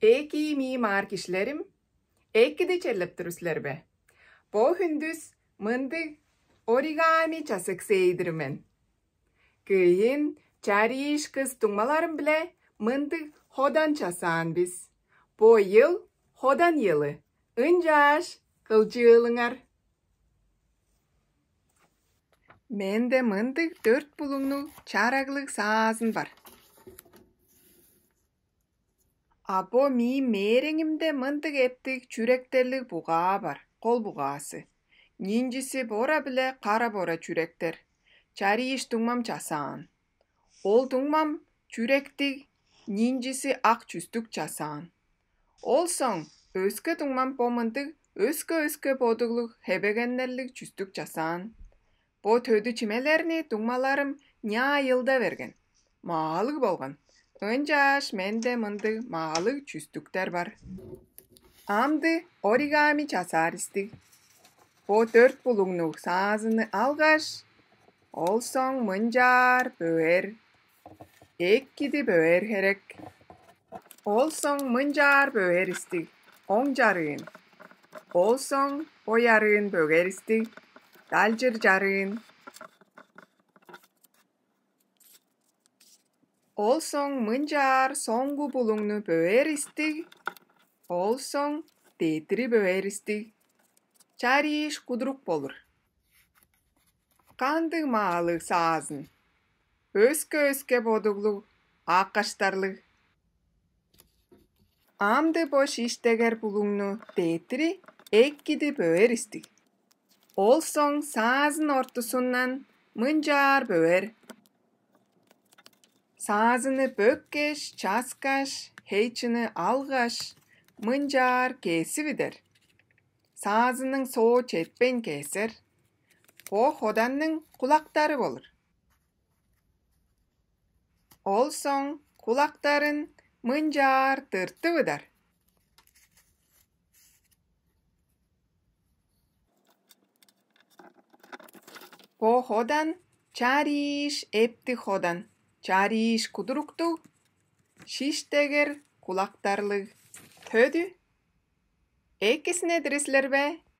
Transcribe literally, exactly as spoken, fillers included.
Эки мии маар кижилерим, экиди черлеп тур силер бе? Бо хүндүс мындыг оригами часыксейдир мен. Кыйын чарииш кыс дуңмаларым биле мындыг ходан часаан бис. Бо йыл ходан йылы, ынчааш кылчыылыңар. Менде мындыг дөрт булуңнуг чараглыг саазын бар. А бо мии мээренимде мындыг эптиг чүректерлиг бугаа бар, кол бугаасы. Нинчиси бора биле кара бора чүректер. Чарииш дуңмам часаан. Ол дуңмам чүректиг, нинчиси ак чүстүк часаан. Ол соң өске дуңмам бо мындыг өске-өске бодуглуг хебегеннерлиг чүстүк часаан. Бо төдү чимелерни дуңмаларым няа йылда берген. Маалыг болган. Ынчааш менде мындыг маалыг чүстүктер бар. Амды оригами часаар истиг. Бо дөрт булуңнуг саазыны алгаш, ол соң мынчаар бөөр. Экиди бөөр херек. Ол соң мынчаар бөөр истиг. Оң чарыын. Ол соң бо ярыын бөөр истиг. Далчыр чарыын. Ол соң мынчаар соңгу булуңну бөөр истиг. Ол соң дедири бөөр истиг. Чарииш кудурук болур. Кандыг маалыг саазын? Өске-өске бодуглуг, аккаштарлыг. Амды бо шиштегер булуңну дедири экиди бөөр истиг. Ол соң саазын ортузундан мынчаар бөөр. Саазыны бөккеш, часкаш, хейчини алгаш, мынчаар кээси бидер. Саазының соо четпейн кээсер. Бо ходанның кулактары болур. Ол соң кулактарын мынчаар тыртып ыдар. Бо ходан чарииш эптиг ходан, чарииш кудуруктуг, шиштегер кулактарлыг. Төдү? Экисине дирислер бе?